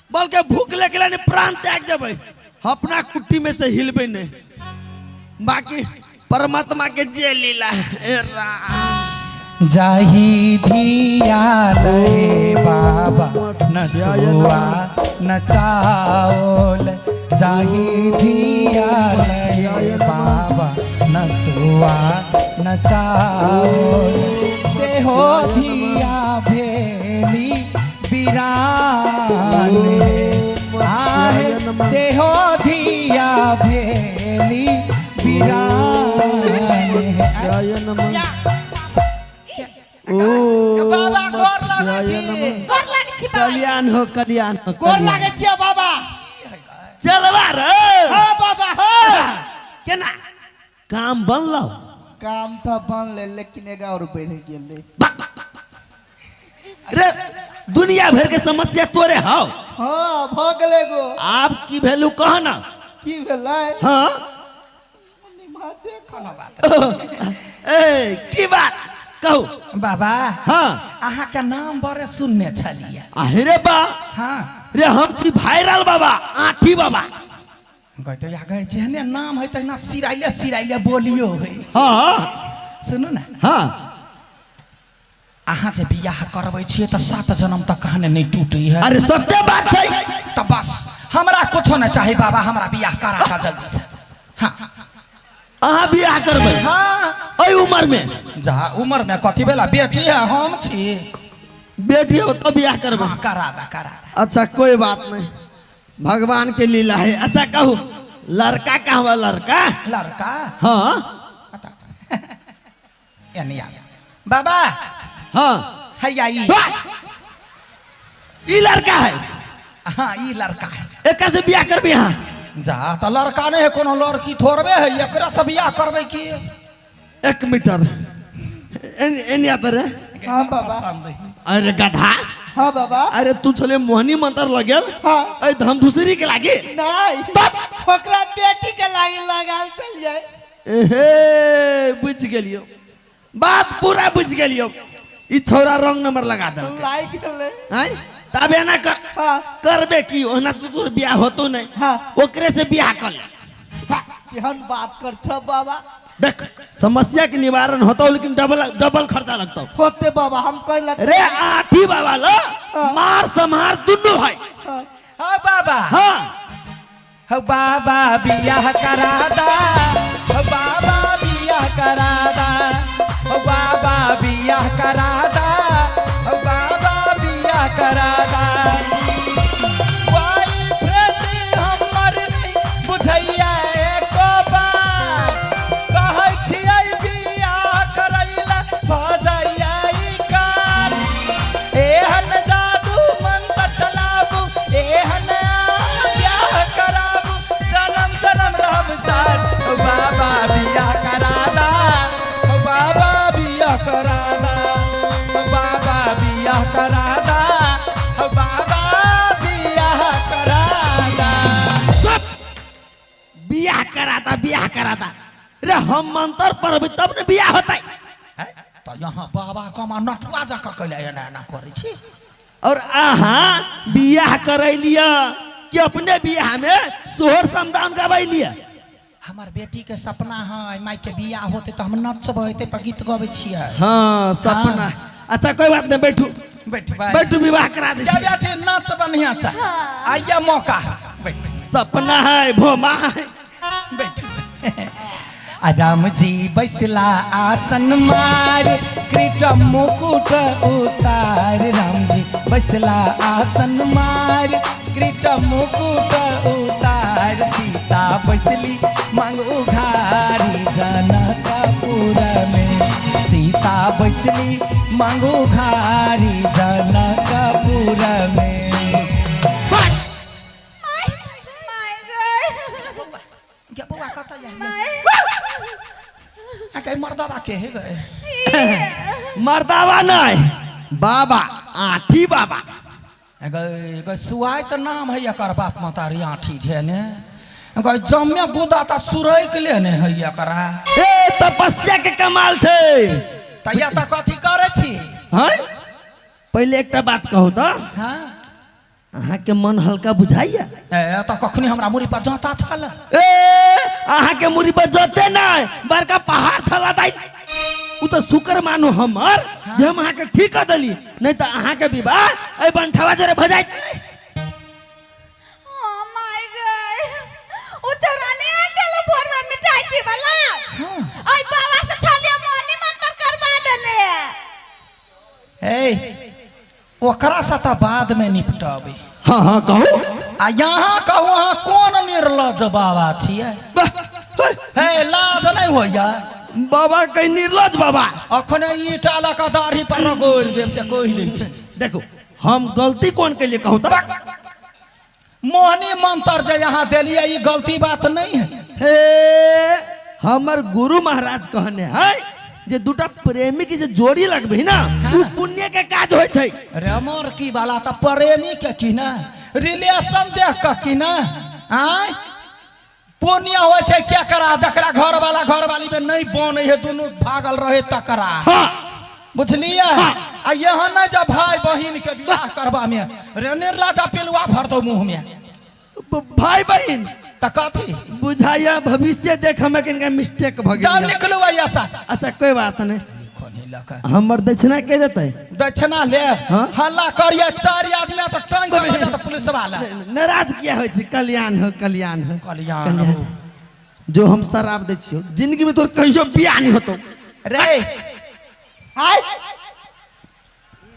बल्कि भूख लगले ने प्राण त्याग देबै, अपना कुट्टी में से हिलबै नहीं। बाकी परमात्मा के जे लीला है, ए राम। जाही धिया लहे बाबा नटुआ नचाओल, जाही धिया लहे बाबा नटुआ नचाओल, से हो धिया भेली बिरान हे, आहे से हो धिया भेली बिरान हे। ओ बाबा गोर लागै छी। गोर लागै छी बाबा। कल्याण हो, कल्याण हो। गोर लागै छियै बाबा। चलबा रे। हाँ बाबा हाँ। केना काम बनलो? काम तो बनले लेकिन एगो और बढ़ गेलै। रे दुनिया भर के समस्या तोरे हौ। हाँ भ गेलै गो। आप की भेलू कह ना। की भेलै? हाँ निमा देख कोनो बात ए की बात कहू बाबा। हाँ अहाँ के नाम बड़े सुनने छलियै। अरे बा। हाँ रे हम छी वायरल बाबा, आठी बाबा। गए तो या गए जेहने नाम है तहिना सिराइले सिराइले बोलियो है। हाँ सुनू ना। हाँ अहाँ जे बियाह करबै छियै तऽ 7 जन्म तक कहने नहीं टूटी है। अरे सत्य बात छै। तऽ बस हमरा कुछो नहीं चाही बाबा, हमरा बियाह करा का जल्दी से। हाँ अहाँ बियाह करबै? हाँ एहि उम्र में? जा उम्र में कथी भेला, बेटी है हम छी। बेटी हो तो बियाह करबै? हाँ, करा दा करा दा। अच्छा कोई बात नहीं, भगवान के लीला है। अच्छा कहू लड़का कहाँ बा? लड़का? लड़का? हाँ एने आ बाबा। हाँ हैया ई। ई लड़का है? हाँ ई लड़का है। एक से बियाह करबी? हाँ जा तो लड़का नहीं है कोनो लड़की थोड़बे है, एकरा से बियाह करबै की? 1 मीटर एने आता रे। हाँ बाबा। अरे गधा। हाँ बाबा। अरे तू चले मोहनी मंत्र लगेल। हाँ। अरे हम दूसरी के लागे नहीं ओकरा बेटी के लागे लगाल चलिए। एहे बुझ गेलियो बात, पूरा बुझ गेलियो। ई छोरा रंग नंबर लगा देलकै। लाइक देले। हैं तब एना कर। हाँ। करबे की, ओना तू तोर बियाह होतो नहीं। हाँ। ओकरे से बियाह कर ले। केहन बात कर छ बाबा। देख समस्या के निवारण होतो लेकिन डबल डबल खर्चा लगतो। होते बाबा हम कह लग रे आठी बाबा लो मार संहार दुनू है। हाँ। हाँ बाबा। हाँ हो बाबा बियाह करा दा, हो बाबा बियाह करा दा, हो बाबा बियाह करा दा, हो बाबा बियाह करा दा। बॉयफ्रेंड हमर नहीं बुझैया एको बार, कहै छियै बियाह करैला भऽ जाइया ई कार। एहन जादू मंत्र चलाबू, एहन बियाह कराबू, जन्म जन्म रहब साथ। ओ बाबा बियाह करा दा, ओ बाबा बियाह करा दा, ओ बाबा बियाह करा दा, ओ बाबा बियाह करा दा। सब बियाह कराता बियाह कराता। रे हम मंत्र पढ़बै तब ने बियाह होतै। तऽ यहाँ बाबा कमा नटुआ जकाँ कैला एना एना करै छी। और अहाँ बियाह करैलियै कि अपने बियाह में सोहर समदान गबैलियै? हमर बेटी के सपना है माई के बियाह होते तो हम नचबै ते पर गीत गबै छियै। हाँ सपना। अच्छा कोई बात नहीं, बैठू बैठबै बैठू विवाह करा दै जा छी। बेटी नाच बढ़िया से, आइया मौका है, बैठ। सपना है भोमा है। बैठ। आ राम जी बैसला आसन मार, कृट मुकुट उतार। राम जी बैसला आसन मार, कृट मुकुट उतार। सीता बैसली मांग उघारी जनकपुर में, सीता बैसली मांग उघारी जनकपुर में। My my गए। गे बौआ कतऽ जाइ? आ गई मर्दबा के हे गए? मर्दावा नहीं बाबा, आठी बाबा। गए गए सुआइ तऽ नाम है एकर बाप महतारी आठी धेने, गए जम्मे गुदा तऽ सुरैक लेने है एकरा। ए तपस्या के कमाल छै। तऽ या तऽ कथी करै छी? हैं पहले एकटा बात कहू तऽ। हाँ अहाँके मन हल्का बुझाइया? ए तऽ कखनी हमरा मुड़ी पर जाँता छल। ए अहाँके मुड़ी पर जते नहीं, बड़का पहाड़ छला दाई। उ तो शुक्र मानो हमर जे हम अहाँके ठीक कर देली, नहीं तो अहाँके विवाह ए बंठवा जरे भ जाइत। हाँ माय गए, उ चौरानी आ चलो भोर में मिठाई की वाला। और बाबा से छलिया मोनी मंत्र करवा देने। ए ओकरा से तऽ बाद में निपटबै। हाँ हाँ कहू। आ यहाँ कहू अहाँ कोन निर्लज बाबा छियै? हे लाज नहीं होइया? बाबा कहीं निर्लज बाबा। अखने ईटा लऽ कऽ दाढ़ी पर रगोड़ि देब से कहि दै छी। देखो हम गलती कोन के लिए कहू तऽ? मोहनी मंत्र जे यहाँ देलियै ई गलती बात नहीं है। हे हमर गुरु महाराज कहने है जे दूटा प्रेमी के जे जोड़ी लगबे ना उ पुण्य के काज होय छै। अरे अमर की वाला तऽ प्रेमी के की ना रिलेशन देख के की ना आय पुण्य होय छै केकरा जकरा घर वाला घर वाली में नहीं बनै है दुनू भागल रहे तकरा। हाँ बुझलियै? आ यहाँ नहीं जब भाई बहिन के बियाह करबा में रे निर्लजा पिलुआ भर दो मुंह में। भाई बहिन त कथी बुझाइया भविष्य देख हमें किनका मिस्टेक भ जाओ गेल। निकलू ऐसा। अच्छा कोई बात नहीं, कोनी लका हमर दक्षिणा के देतै? दक्षिणा ले हाँ? हल्ला करिए चार आदमी तो टांग के लऽ जात पुलिस वाला। नाराज किया होइ छै? कल्याण हो, कल्याण हो, कल्याण हो। जो हम शराब दै छियौ जिंदगी में तोर कहियो बियाह नहीं होतौ। रे आय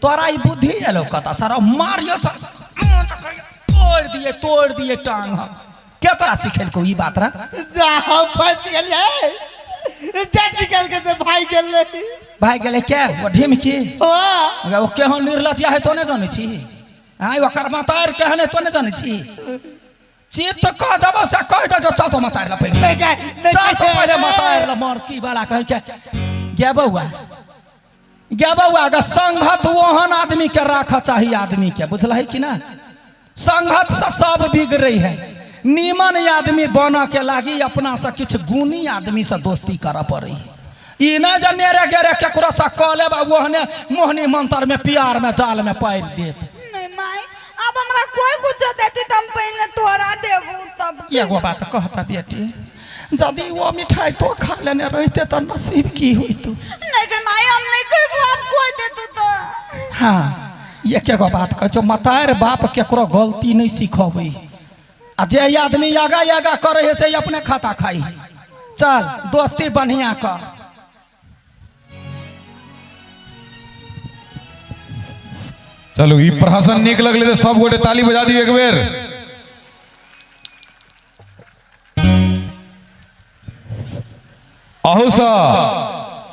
तोरा ई बुद्धि एलो कता सारा मारियो तोड़ दिए, तोड़ दिए टांग हम। के तोरा सिखेलको ई बात रा? जा हम फंस गेलियै, जा निकल के ते भाई गेलै। भाई गेलै के? ओ ढिमकी। हाँ। ओ केहन निर्लज्ज है तो नहीं जानै छी? आय ओकर मातार केहन है तो नहीं जानै छी? चित्त कह देबो से कह दे जो चल तो मातार ला पहिले। नहीं जाए, नहीं चल तो जाए। पहिले मातार ला मार की वाला कह के। गे बौआ, गे बौआ ग संगत ओहन आदमी के राख चाही आदमी के, बुझलही कि ना? संगत से सब बिगड़ै है। नीमन आदमी बन के लागी अपना से किछु गुणी आदमी से दोस्ती करऽ पड़ै है। ई नहि जे नेरे गेरे केकरो से कऽ लेब आ ओहने मोहनी मंत्र में प्यार में जाल में पारि देत। नहीं माई, अब हमरा कोई कुछ देती त हम पहिने तोरा देबू तब। एगो बात कहता बेटी, यदि वो मिठाई तो खा लेने रहते त नसीब की होइतौ? नहीं गे माई, हम नहीं कहबो, आप कोई देतू तो। हाँ एक एगो बात कहै छौ, मतार बाप केकरो गलती नहीं सिखबै आ जे आदमी आगा आगा करे है से अपने खाता खाई। चल दोस्ती बढ़िया कर। चलू ई प्रहसन नीक लगले तो सब गोटे ताली बजा दियौ एक बेर। अहू सँ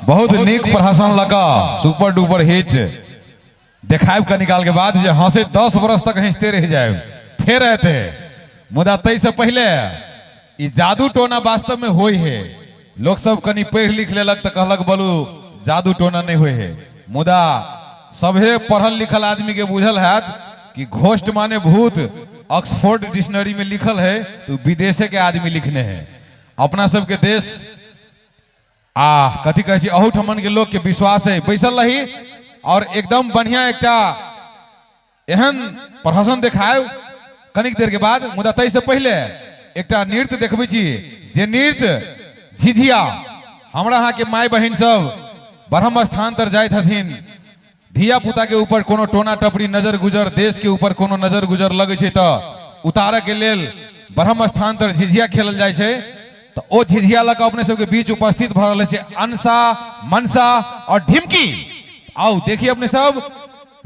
बहुत नीक प्रहसन लगा सुपर डुपर हिट देखायब कनी काल के बाद जे हंसे 10 बरस तक हंसते रह जाए फेर एते। मुदा तै से पहले ई जादू टोना वास्तव में होय है। लोग सब कनी पढ़ि लिख लेलक तऽ कहलक बोलू जादू टोना नहीं होय है, मुदा सभे पढ़ल लिखल आदमी के बुझल हैत कि घोस्ट माने भूत ऑक्सफोर्ड डिक्शनरी में लिखल है तो विदेशे के आदमी लिखने है। अपना सबके देश आ कथी कहै छी अहू ठमन के लोग के विश्वास है बैसल रही और एकदम बढ़िया एकटा एहन प्रहसन देखायब कनिक देर के बाद। मुदा तै से पहले एकटा नृत्य देखबै छी जे नृत्य झिझिया हमरा अहाँ के माय बहिन सब ब्रह्म स्थान तर जाइत हथिन, धिया पुता के ऊपर कोनो टोना टपरी नजर गुजर देश के ऊपर कोनो नजर गुजर लगै छै तऽ उतारऽ के लेल ब्रह्म स्थान तर झिझिया खेलल जाइ छै। तऽ ओ झिझिया लऽ कऽ अपने सबके बीच उपस्थित भऽ रहल छै अनसा मनसा और ढिमकी। आउ देखिए अपने सब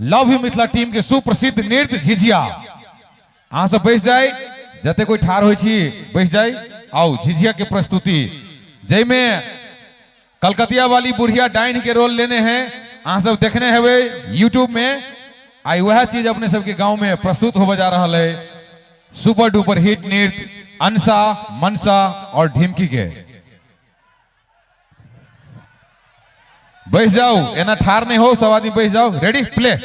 लव you Mithila team के सुप्रसिद्ध नृत्य झिझिया। अहाँ सब बैस जाय, जते कोई ठाढ़ होइ छी बैस जाय। आउ झिझिया के प्रस्तुति जाहिमे कलकतिया वाली बुढ़िया डाइन के रोल लेने हैं, अहाँ सब देखने हेबै यूट्यूब में। आई वह चीज अपने सबके गांव में प्रस्तुत होबे जा रहा है सुपर डुपर हिट नृत्य अनसा मनसा और ढिमकी के। बैस जाओ, एना ठार नहीं हो, सब आदमी बैस जाओ। Ready play.